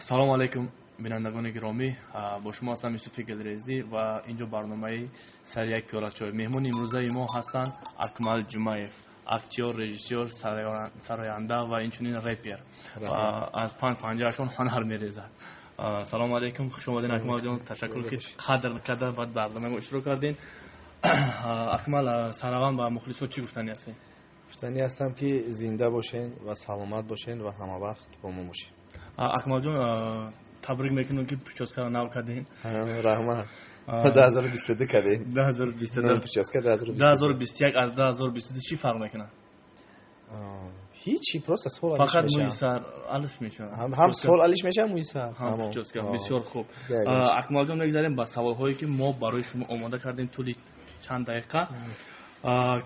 Салому алайкум, бинандагони гиромӣ. Бо шумо ҳастам Юсуфи Гелрезӣ ва инҷо барномаи «Сари як пиёла чой». Меҳмони имрӯзаи мо ҳастанд Акмал Ҷумаев, актёр, режиссёр, сароянда ва инчунин репер. Аз панҷ панҷаашон ҳунар мерезад. Салому алайкум, хуш омадед, Акмалҷон. Ташаккур, ки қадр карда баъд барномаи мо иштирок кардед. Акмал, сараввал ба мухлисон чӣ гуфтанӣ ҳастед? Гуфтанӣ ҳастам, ки зинда бошен ва саломат бошен ва ҳамавақт бо мо бошед. Акмалҷон, табрик мекунам, ки прическаро нав кардем. Раҳмат, 2022 кардем. 2022. Прическа. 2021 аз 2022 чӣ фарқ мекунад? Ҳичи, просто сол. Фақат мӯи сар алиш мешавад. Ҳам сол алиш мешавад, мӯи сар. Ҳам прическа. Бисёр хуб, Акмалҷон, мегзарем ба саволҳое, ки мо барои шумо омода кардем тӯли чанд дақиқа.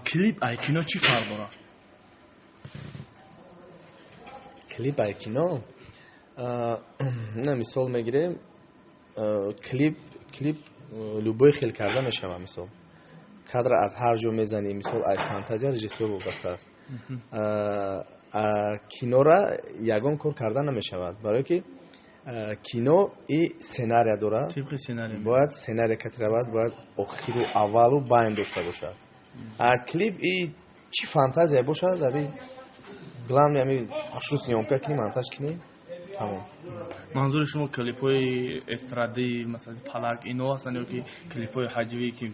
Клип ай кино чӣ фарқ дорад? Клип ай кино, на, мисол мегирем, клип любой хел карда мешавад. Мисол, кадр аз ҳар ҷо мезанӣ, мисол, ай фантазия режиссёр вобаста аст. Кинора ягон кор карда намешавад, барое ки кино и сценария дорад. Тибқи сценарий. Бояд сценария кати равад, бояд охиру аввалу байн дошта бошад. А клип и чӣ фантазия бошад, аби главное ами хушрӯ съёмка кунӣ, монтаж кунӣ, тамом. Манзури шумо клипҳои эстрадӣ, масалан, палак, ино ҳастанд ё ки клипҳои ҳаҷвӣ, ки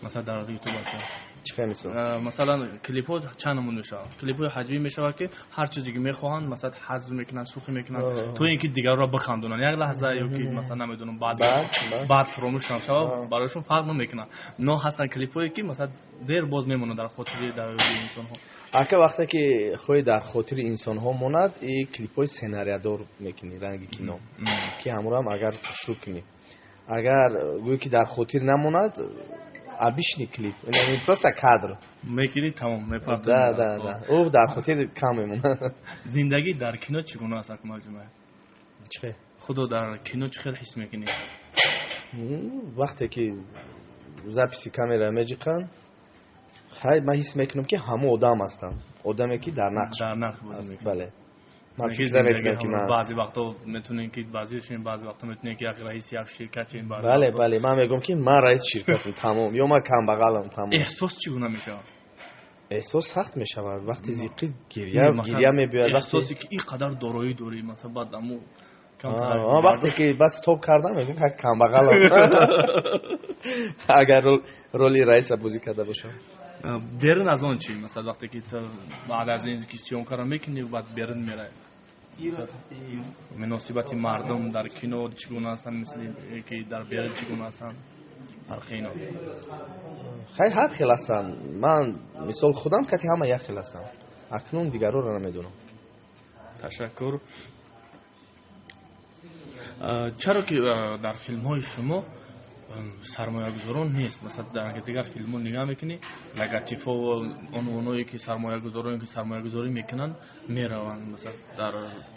масалан дар Ютуб ҳастанд? Чӣ хел, мисол? Масалан, клипҳо чанд намуд мешавад. Клипҳои ҳаҷвӣ мешавад, ки ҳар чизе ки мехоҳанд, масалан, ҳазв мекунанд, шӯхӣ мекунанд, то ин ки дигарро бихандонанд як лаҳза ё ки, масалан, намедонам, баъд фуромӯш нашавад, барояшон фарқ намекунад. Но ҳастанд клипҳое, ки масалан дер боз мемонад дар хотири дар инсонҳо. Ака, вақте ки хоҳӣ дар хотири инсонҳо монад, и клипҳои сценариядор мекунӣ, ранги кино, ки ҳамроам агар хушрӯ кунӣ. Агар гӯӣ, ки дар хотир намонад, обычный клип, просто кадр мекунӣ, тамом, мепартоӣ. Да, ӯ дар хотир кам мемонад. Зиндагӣ дар кино чӣ гуна аст, Акмал Ҷумаев? Чӣ? Худо дар кино чӣ хел ҳис мекунӣ? Вақте ки записи камера меҷиқанд, хай, ман ҳис мекунам, ки ҳама одам ҳастам, одаме, ки дар нақш. Дар нақш бозӣ мекунӣ. Бале, ман фикр намекунам, ки ман Баъзе вақтҳо метавонем, ки вазир шем, баъзе вақтҳо метавонем, ки як раиси як ширкат шем. Бале, ман мегӯям, ки ман раиси ширкатам, тамом, ё ман камбағалам, тамом. Эҳсос чӣ гуна мешавад? Эҳсос сахт мешавад. Вақти зиқӣ гиря мебиёяд. Эҳсосе, ки ин қадар дороӣ дорӣ, масалан, баъд аму Вақте ки баъд стоп кардам, мегӯям, как камбағалам, агар роли раиса бозӣ карда бошам. Берун аз он чӣ? Масалан, вақте ки баъд аз ин ки съёмкаро мекунӣ, баъд берун меравӣ, муносибати мардум дар кино чӣ гуна ҳастанд, мисли ки дар берун чӣ гуна ҳастанд, фарқи ино? Хай, ҳар хел ҳастанд. Ман, мисол, худам кати ҳама як хел ҳастам, акнун дигарҳоро намедонам. Ташаккур. Чаро ки дар филмҳои шумо сармоягузорон нест? Масалан, дар дигар филмҳо нигоҳ мекунӣ, логотипҳо, оное ки сармоягузорон, ки сармоягузорӣ мекунанд, мераванд. Масалан, дар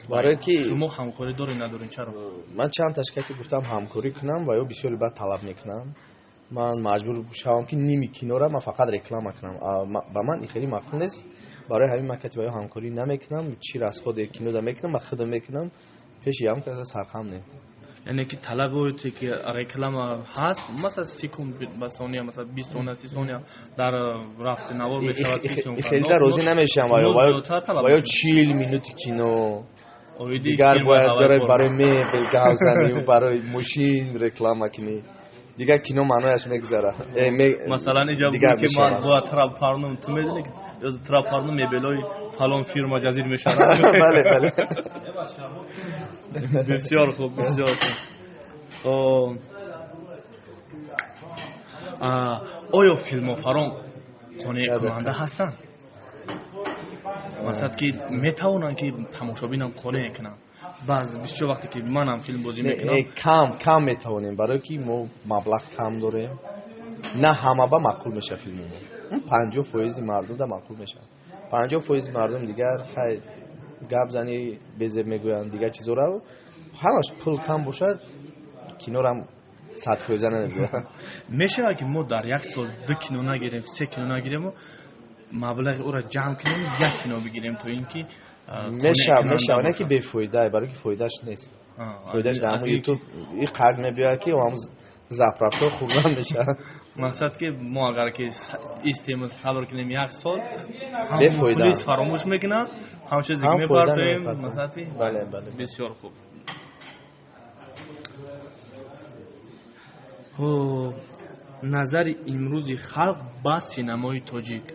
Барое ки шумо ҳамкорӣ доред, надоред, чаро? Ман чанд ташкилоти гуфтам ҳамкорӣ кунам ва ё бисёре баъд талаб мекунам, ман маҷбур шавам, ки ними кинора ман фақат реклама кунам. Ба ман ин хеле маъқул нест. Барои ҳамин ман кати ба ё ҳамкорӣ намекунам. Чӣ расходе кинода мекунам, ман худам мекунам, пеши ям каса сархам не. Яъне ки талаботе ки реклама ҳаст, масалан, секунд ба сония, масалан, 20 сония, 30 сония дар рафти навор мешавад. Хеле розӣ намешавам ва ё 40 минути кино дигар бояд барои мебел гап занӣ, барои мошин реклама кунӣ, дигар кино маънояш мегузарад. Масалан, иҷа ки ман бояд трап парнум, ту медонӣ, трап парнум мебелои фалон фирма ҷазир мешавад. Бале. Бисёр хуб, бисёр хуб. Оё филмофарон қонеъкунанда ҳастанд, масалан, ки метавонанд, ки тамошобинам қонеъ кунанд? Баъз бисёр вақте ки манам филм бозӣ мекунам. Кам кам метавонем, барое ки мо маблағ кам дорем. На ҳама ба маъқул мешавад филми мо. 50 фоизи мардумда маъқул мешавад, 50 фоизи мардум дигар, хай, гап занӣ безеб мегӯянд, дигар чизора. Ҳамаш пул кам бошад, кинорам 100 фоиза намегӯяд. Мешавад, ки мо дар як сол ду кино нагирем, се кино нагирему маблағи ӯро ҷамъ кунем, як кино бигирем, то ин ки Мешава, не ки бефоида, барои ки фоидааш нест. Фоидааш дар ҳамон ютуб и қад мебиёяд, ки ҳамон заправка хӯрдан мешавад. Мақсад ки мо агар ки истем, сабр кунем як сол, ҳам мухлис фаромӯш мекунад, ҳам чизе ки мепартоем, мақсад ки бале, бале. Бисёр хуб. Хуб, назари имрӯзи халқ ба синамои тоҷик.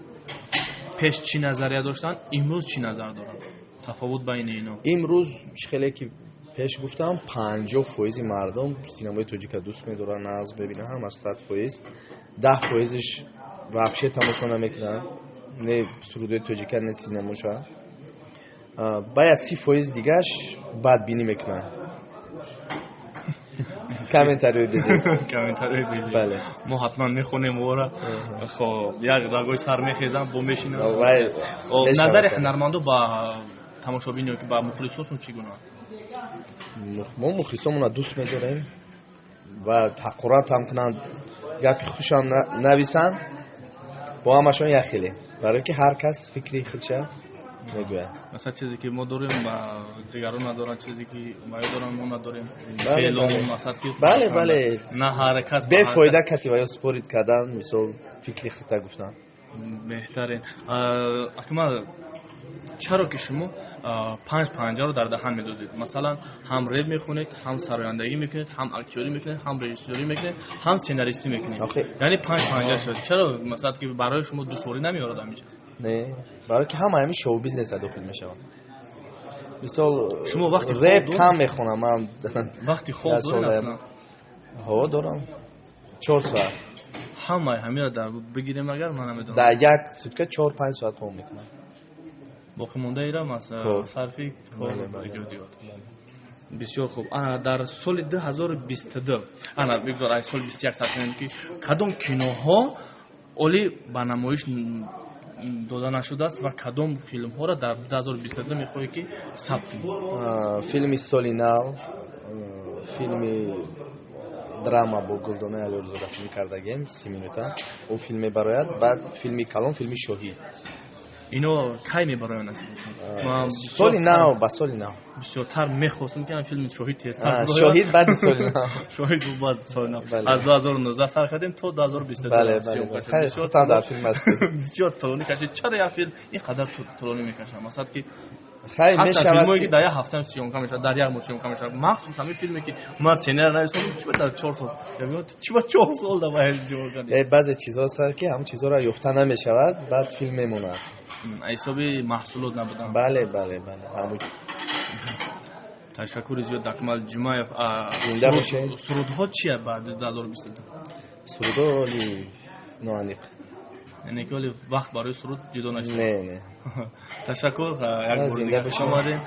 Пеш чӣ назария доштанд, имрӯз чӣ назар доранд? Тафовут байни ино. Имрӯз чӣ хеле ки пеш гуфтам, 50% мардум синамои тоҷика дӯст медоранд, нағз мебинанд, ҳамаш 100%. 10%-иш вообще тамошо намекунанд, не сурудои тоҷика, не синамоша. Баъд 30% дигаш бадбинӣ мекунанд. Комментариҳои безеб. Комментариҳои безеб. Бале. Мо ҳатман мехонем ора. Хоб, як рагои сар мехезам, бо мешинам. Назари ҳунармандо ба тамошобин ё ки ба мухлисошон чӣ гуна? Мо мухлисомонро дӯст медорем ва ҳақорат ҳам кунанд, гапи хушам нависанд, бо ҳамашон як хеле, барое ки ҳар кас фикри худша мегӯяд. Масалан, чизе ки мо дорем ба дигарон надоранд, чизе ки мо доранд мо надорем. Бале, бале. На ҳар кас бефоида каси ва ё спорить кардан, мисол фикри худта гуфтан. Беҳтарин. Акмал, чаро ки шумо панҷ панҷаро дар даҳан медозед? Масалан, ҳам реп мехонед, ҳам сарояндагӣ мекунед, ҳам актёрӣ мекунед, ҳам режиссёрӣ мекунед, ҳам сценаристӣ мекунед. Яъне панҷ панҷа шуд. Чаро масалан ки барои шумо душворӣ намеорад ҳамин чиз? Не, барои ки ҳама ҳамин шоу бизнеса дохил мешаванд. Мисол, шумо вақти реп кам мехонам ман. Вақти хоб доред аслан? Ҳо, дорам. 4 соат. Ҳамаи ҳаминро дар бигирем агар, ман намедонам. Дар як сутка 4-5 соат хоб мекунам. Боқимондаира сарфи кор эҷодиёт. Бисёр хуб. Ана дар соли 2022, ана бигзор ай соли 21 сар кунем, ки кадом киноҳо оли ба намоиш дода нашудааст ва кадом филмҳоро дар 2022 мехоҳӣ ки сабт кунӣ? Филми соли нав, филми драма бо Гулдонаи Алиёрзода филм кардагем, 30 минута. Ӯ филм мебарояд, баъд филми калон, филми Шоҳӣ. Ино кай мебароянд насиб? Соли нав, ба соли нав. Бисёртар мехостем ки филми Шоҳид тезтар. Шоҳид баъди соли нав. Шоҳид баъд соли нав. Аз 2019 сар кардем то 2022. Бале, бале. Худтан дар филм ҳастед. Бисёр тӯлонӣ кашид. Чаро як филм ин қадар тӯлонӣ мекашад? Масалан ки хай мешавад филмое ки дар як ҳафта съёмка мешавад, дар як моҳ съёмка мешавад. Махсус ҳамин филме ки ман сценарий нависам, чӣ дар 4 сол? Чӣ ба 4 сол дар бояд ҷавоб кардӣ? Баъзе чизҳо ҳастанд ки ҳамон чизҳоро ёфта намешавад, баъд филм мемонад. Ҳисоби маҳсулот набудан. Бале, бале, бале. Ташаккури зиёд, Акмал Ҷумаев. Зинда бошед. Сурудҳо чия баъди 2022? Сурудҳо оли ноаниқ. Яъне ки оли вақт барои суруд ҷудо нашуд? Не, не. Ташаккур, як бор дигар хуш омадед.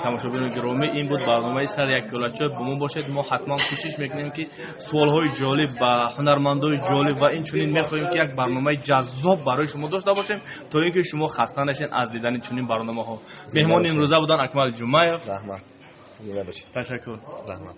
Тамошобинони гиромӣ, ин буд барномаи сар як пиёлачой. Бо мо бошед, мо ҳатман кӯшиш мекунем ки суолҳои ҷолиб ба ҳунармандои ҷолиб ва инчунин мехоҳем ки як барномаи ҷаззоб барои шумо дошта бошем, то ин ки шумо хаста нашед аз дидани чунин барномаҳо. Меҳмони имрӯза буданд Акмал Ҷумаев. Раҳмат. Зинда бошед. Ташаккур. Раҳмат.